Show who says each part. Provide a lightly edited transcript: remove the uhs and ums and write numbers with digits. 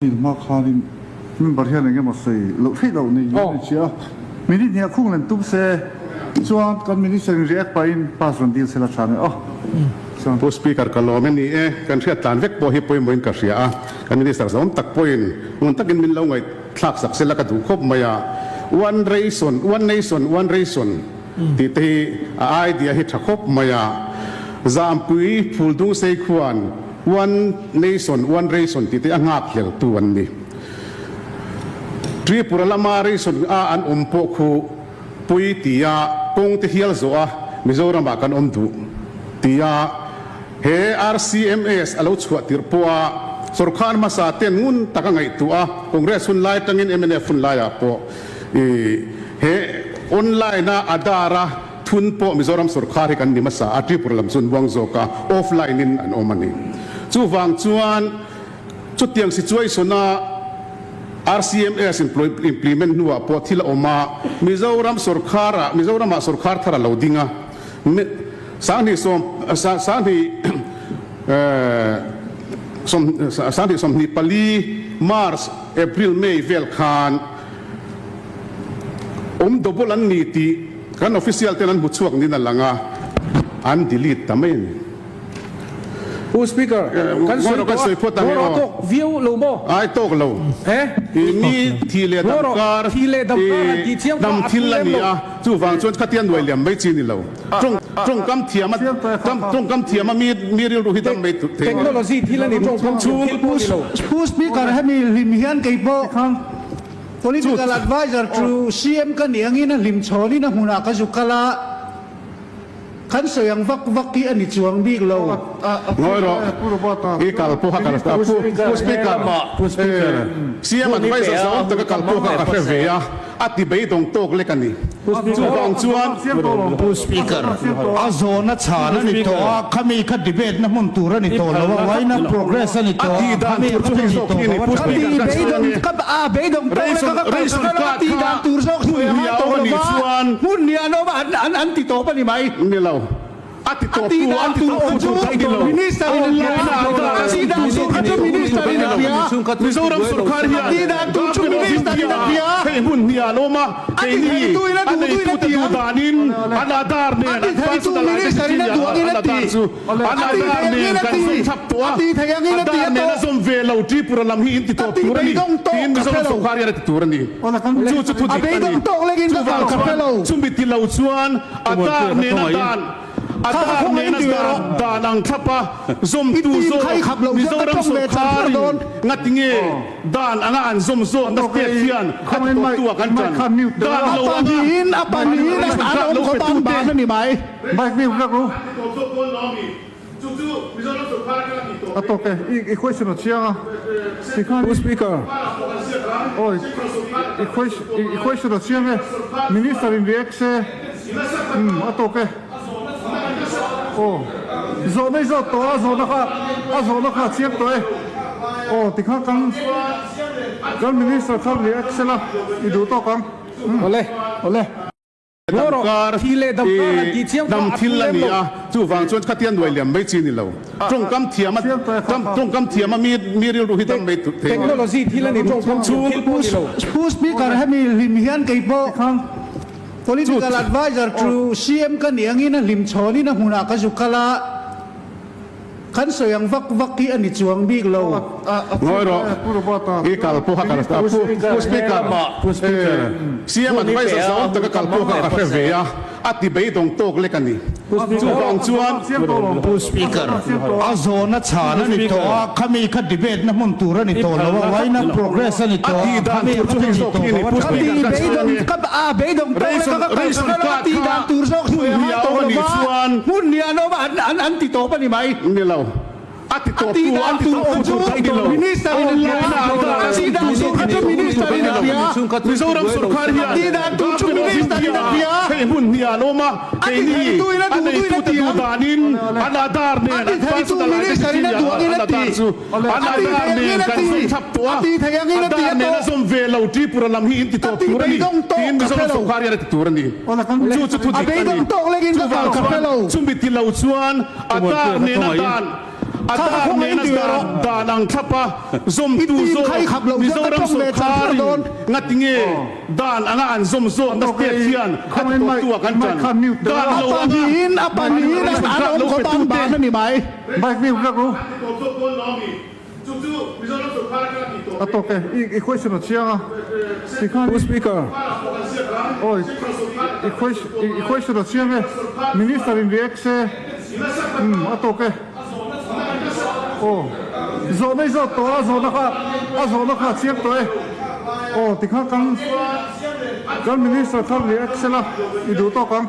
Speaker 1: In hma khanin member hian eng emaw sawi loh theih loh nei hian a inhria a, minute hnih ah khung lem tum se chuan kan minister in react pahin pass rawn dil sela tha nge aw. Chuan.
Speaker 2: Pu Speaker ka lawm e ni e, kan hriat tlan vek pawh hi pawimawhin ka hria a, kan minister zawm tak pawhin ngun takin min lo ngaihthlak sak sela ka duh khawp mai a, one ration, one nation, one ration tih te hi a idea hi tha khawp mai a, Zampui Phuldungsei khuan One nation, one ration tih te a nghak hlel tu an ni. Tripura lama ration a an awm pawh khu pui tia kawng te hial zawh a Mizoram ah kan awm duh tia he RCMS a lo chhuah tirh pawh a sorkar hmasa ten ngun tak a ngaihtuah a Congress hun lai tangin mnf hun lai ah pawh i he online a Aadhaar a Thun pawh Mizoram sorkar hi kan ni hmasa a, Tripura lam chu an buang zawk a, offline in an awm a ni. Chuvang chuan chutiang situation a RCMS implement hnuah pawh thil a awm a, Mizoram sorkar ah Mizoram ah sorkar thar a lo ding a, sanghnih sawm sanghnih sawm sanghnih 24 March April May vel khan Awm double an ni tih kan official ten an hmu chhuak niin a lang a, an delete ta mai a ni.
Speaker 3: Pu Speaker, kan sawi tawh a, ngaw rawh tawk viau lo maw?
Speaker 2: Ai tawk lo. I mi thih leh dam kar, i dam thil a ni a, chuvang chuan khatia nuai liam mai chi ni lo. Tawngkam thiam a, tawngkam thiam a mi rilru hi dam mai thei a ni.
Speaker 3: Technology thil a ni, tawngkam thiam thil pawh a ni lo.
Speaker 4: Pu Speaker, hemi hlim hian kei pawh Political adviser chu CM ka nih angin a hlim chhawnin a hmunah ka zu kal a, kan sawi ang vak vak hi a ni chuang bik lo.
Speaker 2: Ngawi rawh, i kal pawha kal a, Pu Speaker, CM adviser zawng taka kal pawha ka hre ve a. A ti beidawng tawk lek a ni. Chuvang chuan.
Speaker 5: Pu Speaker, a zawhna chhan a ni tawh a, khami kha debate na hmun tur a ni tawh lo a, why not progress a ni tawh a, khami kha a ni tawh lo a,
Speaker 4: Ka ti beidawng ka a beidawng tawk lek a ka kal ka kal a, ka tih dan tur zawk sawi a ngai tawh lo va, hmun hnih an awm a, an an ti tawp a ni mai.
Speaker 2: Ni lo. A ti tawp tu, a ti tawp tu tur ka ni lo.
Speaker 4: Minister in a hria, a tih dan tur kha chu Minister in a hria.
Speaker 2: Mizoram sorkar hian
Speaker 4: A tih dan tur chu Minister in a hria.
Speaker 2: Hei hmun hnih ah an awm a,
Speaker 4: A ti
Speaker 2: keini
Speaker 4: thei tu in a
Speaker 2: a
Speaker 4: duh duh in a
Speaker 2: neitute
Speaker 4: ti
Speaker 2: duh
Speaker 4: ang.
Speaker 2: danin an Aadhaar
Speaker 4: A
Speaker 2: nen
Speaker 4: ti
Speaker 2: an
Speaker 4: thei tu
Speaker 2: personal
Speaker 4: Minister
Speaker 2: identity
Speaker 4: in a
Speaker 2: ah
Speaker 4: duh angin
Speaker 2: an
Speaker 4: a
Speaker 2: Aadhaar
Speaker 4: ti.
Speaker 2: chu an
Speaker 4: A ti
Speaker 2: Aadhaar
Speaker 4: thei
Speaker 2: nen
Speaker 4: angin a
Speaker 2: kan
Speaker 4: ti.
Speaker 2: zawm chap tawh a,
Speaker 4: A ti thei angin a ti
Speaker 2: Aadhaar
Speaker 4: a
Speaker 2: nen a
Speaker 4: tawh.
Speaker 2: zawm ve lo Tripura lam hi in ti
Speaker 4: Ka
Speaker 2: tawp
Speaker 4: ti
Speaker 2: tur a ni
Speaker 4: beidawng tawh
Speaker 2: tiin
Speaker 4: ka
Speaker 2: Mizoram
Speaker 4: hre lo.
Speaker 2: sorkar hian a ti tur a ni. Chu chu thu
Speaker 4: A
Speaker 2: dik a ni.
Speaker 4: beidawng tawk lekin ka
Speaker 2: Chuvang
Speaker 4: kal ka hre
Speaker 2: chuan
Speaker 4: lo.
Speaker 2: chumi ti lo chuan Aadhaar nen a dan Aadhaar nena dan ang thlap a zawmtu zawk Mizoram sorkarin ngatinge dan anga an zawm zawkna state hian a ti tawptu ah kan tan dan lo anga an lo petute
Speaker 3: Pu Speaker.
Speaker 1: Aw, zawhna i zawt tawh a, zawhna kha, a zawhna kha a chiang tawh e. Aw, tikha kan, kan Minister kha react sela i duh tawk ang.
Speaker 3: Awle, awle.
Speaker 2: Dam kar i dam thil a ni a, chuvang chuan khatia nuai liam mai chi ni lo. Tawngkam thiam a, tawngkam thiam a mi mi rilru hi dam mai thei.
Speaker 3: Technology thil a ni, tawngkam thiam thil pawh ni lo.
Speaker 4: Pu Speaker, hemi hlim hian kei pawh Political adviser chu CM ka nih angin a hlim chhawnin a hmunah ka zu kal a, kan sawi ang vak vak hi a ni chuang bik lo.
Speaker 2: Ngawi rawh, i kal pawha kal a, Pu Speaker, CM adviser zawng taka kal pawha ka hre ve a, a ti beidawng tawk lek a ni. Chuvang chuan.
Speaker 5: Pu Speaker, a zawhna chhan a ni tawh a, khami kha debate na hmun tur a ni tawh lo a, why not progress a ni tawh a, khami kha a ni tawh lo a,
Speaker 4: Ka ti beidawng ka a beidawng tawk lek a ka kal ka kal a tih dan tur zawk sawi a ngai tawh lo va, hmun hnih an awm a, an an ti tawp a ni mai.
Speaker 2: Ni lo. A ti tawp tu, a ti tawp tu tur ka ni lo.
Speaker 4: Minister in a hria, a tih dan tur kha chu Minister in a hria.
Speaker 2: Mizoram sorkar hian
Speaker 4: A tih dan tur chu Minister in a hria.
Speaker 2: Hei hmun hnih an awm a,
Speaker 4: A ti
Speaker 2: keini
Speaker 4: thei tu in a
Speaker 2: a
Speaker 4: duh duh in a
Speaker 2: neitute
Speaker 4: ti
Speaker 2: duh
Speaker 4: ang.
Speaker 2: danin an Aadhaar
Speaker 4: A
Speaker 2: nen
Speaker 4: ti
Speaker 2: an
Speaker 4: thei tu
Speaker 2: personal
Speaker 4: Minister
Speaker 2: identity
Speaker 4: in a duh angin
Speaker 2: an
Speaker 4: a ti.
Speaker 2: Aadhaar chu
Speaker 4: A
Speaker 2: an
Speaker 4: ti
Speaker 2: Aadhaar
Speaker 4: thei angin
Speaker 2: nen
Speaker 4: a
Speaker 2: kan
Speaker 4: ti.
Speaker 2: zawm chap tawh
Speaker 4: A
Speaker 2: a,
Speaker 4: ti thei angin a ti
Speaker 2: Aadhaar
Speaker 4: a
Speaker 2: nen a
Speaker 4: tawh.
Speaker 2: zawm ve lo Tripura lam hi in ti
Speaker 4: Ka
Speaker 2: tawp
Speaker 4: ti
Speaker 2: tur a ni
Speaker 4: beidawng tawh
Speaker 2: tiin
Speaker 4: ka
Speaker 2: Mizoram
Speaker 4: hre lo.
Speaker 2: sorkar hian a ti tur a ni. Chu chu thu
Speaker 4: A
Speaker 2: dik a ni.
Speaker 4: beidawng tawk lekin ka
Speaker 2: Chuvang
Speaker 4: kal ka hre
Speaker 2: chuan
Speaker 4: lo.
Speaker 2: chumi ti lo chuan Aadhaar nen a dan. A dar nena dan ang thlapa zawmtu zawk Mizoram sawrkarin ngatinge dan anga an zawm zawkna state hian a ti tawptu ah kan ṭan dan lo anga ration card lo pe tute
Speaker 1: A tawk e, i question a chiang a, tikhan
Speaker 3: Pu Speaker.
Speaker 1: Awi, i question a chiang e, Minister in react se, umm a tawk e. Aw, zawhna i zawt tawh a, a zawhna kha, a zawhna kha a chiang tawh e. Aw, tikhan kan kan Minister kha react se la, i duh tawk ang.